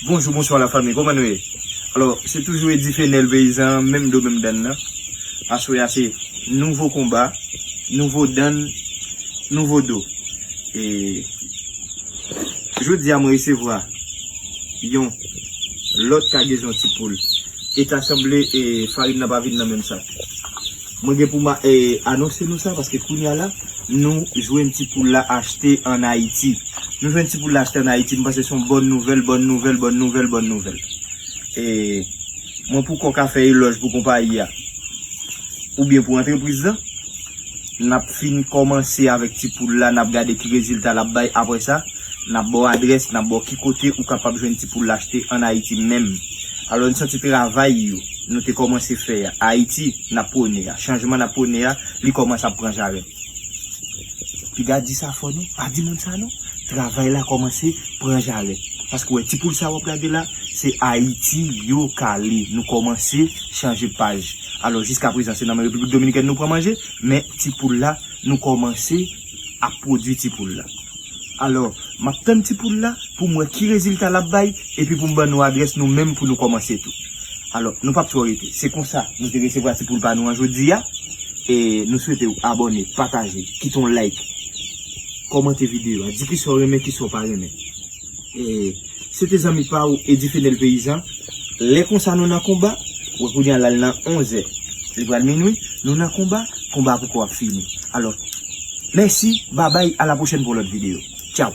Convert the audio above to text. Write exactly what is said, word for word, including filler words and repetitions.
Bonjou, bonswa lafanmi, kòman nou ye? Alò, se toujou Edi Fenel Peyizan, menm do, menm dann nan. Aswè a se nouvo konba, nouvo dann, nouvo do. E jodi a mwen resevwa yon lòt kagezon ti poul. E ta sanble e farin nan pa vin nan menm sak. Mwen gen pou m e, anonse nou sa, paske kounye a la, nou jwenn ti poul la achte ann Ayiti. Nou jwenn ti poul la achte ann Ayiti, m panse se yon bòn nouvèl, bòn nouvèl, bòn nouvèl, bòn nouvèl. E mwen poko ka fè elòj pou konpayi a, oubyen pou antrepriz la. N ap fin kòmanse avèk ti poul la, n ap gade ki rezilta l ap bay. Apre sa, n ap ba w adrès, n ap ba w ki kote ou kapab jwenn ti poul la achte ann Ayiti menm. Alò, n santi travay yo nou te kòmanse fè a Ayiti, n ap pwone a, chanjman n ap pwone a, li kòmanse ap pran jarèt. Piga di sa fò non, pa di moun sa non. Travay la kòmanse pran jarèt. Paske w wè ti poul sa w ap gade la, se Ayiti yo kale. Nou kòmanse chanje paj. Alò, jiska prezan, se nan men Repiblik Dominikèn nou pran manje, men ti poul la, nou kòmanse ap pwodui ti poul la. Alò, m ap tann ti poul la pou m wè ki rezilta l ap bay, epi pou m ban nou adrès nou menm pou nou kòmanse tou. Alò, nou p ap twò rete. Se konsa nou te resevwa ti poul pa nou an jodi a. E nou swete w abòne, pataje, kite yon like, kòmante videyo a, di kisa w renmen, kisa w pa renmen. E se te zanmi pa w, Edi Fenel Peyizan. Lè konsa nou nan konba, wè kounye a la l nan onzè. Li pral minwi, nou nan konba, konba a poko ap fini. Alò, mèsi, babay, a la pwochèn pou lòt videyo. Tchaw.